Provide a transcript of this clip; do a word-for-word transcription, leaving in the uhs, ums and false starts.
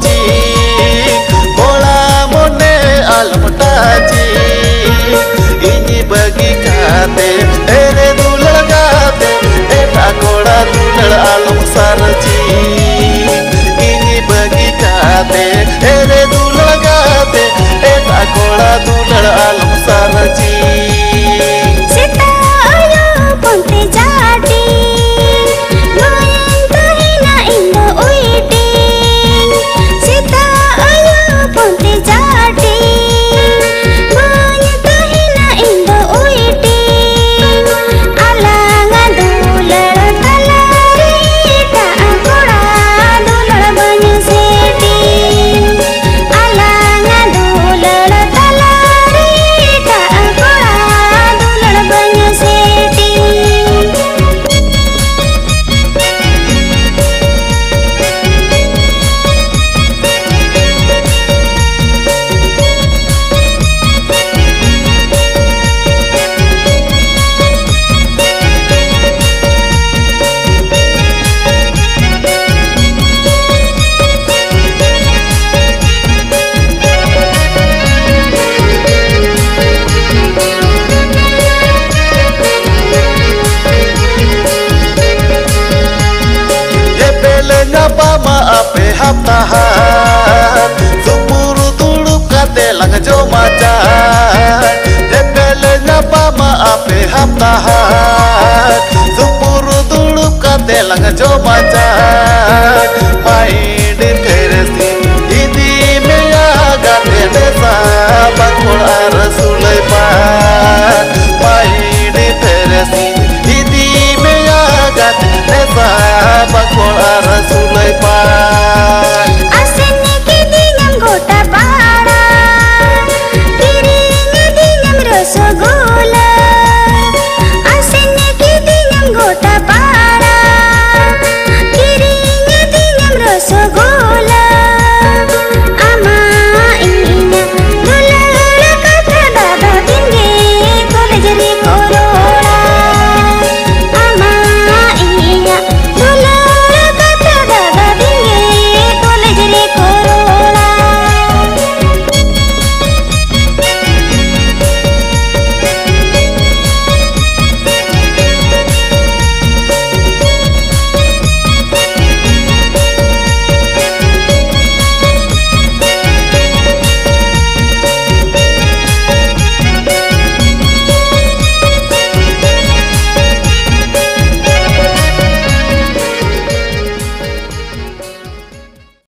ᱡᱤ, ᱠᱚᱲᱟ ᱢᱚᱱᱮ ᱟᱞᱚᱢ ᱛᱟᱡᱤ, ᱤᱧ ᱵᱟᱹᱜᱤ ᱠᱟᱛᱮ ᱮᱨᱮ ᱫᱩᱞᱟᱹᱲ ᱠᱟᱛᱮ ᱮᱴᱟᱜ ᱠᱚᱲᱟ ᱫᱩᱞᱟᱹᱲ ᱟᱞᱚᱢ ᱥᱟᱨᱡᱤ, ᱤᱧ ᱵᱟᱹᱜᱤ ᱠᱟᱛᱮ ᱮᱨᱮ ᱫᱩᱞᱟᱹᱲ ᱠᱟᱛᱮ ᱮᱴᱟᱜ ᱠᱚᱲᱟ ᱫᱩᱞᱟᱹᱲ ᱟᱞᱚᱢ ᱥᱟᱨᱡᱤ᱾ ᱥᱮᱛᱟᱜ ᱟᱭᱳ ᱯᱷᱳᱱ ᱛᱮ ᱪᱟᱴᱤᱝ, ᱵᱟᱹᱧ ᱛᱟᱦᱮᱱᱟ ᱤᱧ ᱫᱚ waiting᱾ ᱥᱮᱛᱟᱜ ᱟᱭᱳ ᱯᱷᱳᱱ ᱛᱮ ᱪᱟᱴᱤᱝ, ᱵᱟᱹᱧ ᱛᱟᱦᱮᱱᱟ ᱤᱧ ᱫᱚ waiting᱾ ᱟᱞᱟᱝᱟ ᱫᱩᱞᱟᱹᱲ ᱛᱟᱞᱟᱨᱮ ᱮᱴᱟᱜ ᱠᱚᱲᱟ ᱫᱩᱞᱟᱹᱲ ᱵᱟᱹᱧ setting᱾ ᱟᱞᱟᱝᱟ ᱫᱩᱞᱟᱹᱲ ᱛᱟᱞᱟᱨᱮ ᱮᱴᱟᱜ ᱠᱚᱲᱟ ᱫᱩᱞᱟᱹᱲ ᱵᱟᱹᱧ setting᱾ ᱧᱮᱯᱮᱞ ᱧᱟᱯᱟᱢᱟ ᱟᱯᱮ ᱦᱟᱯᱛᱟ ᱦᱟᱯᱛᱟ᱾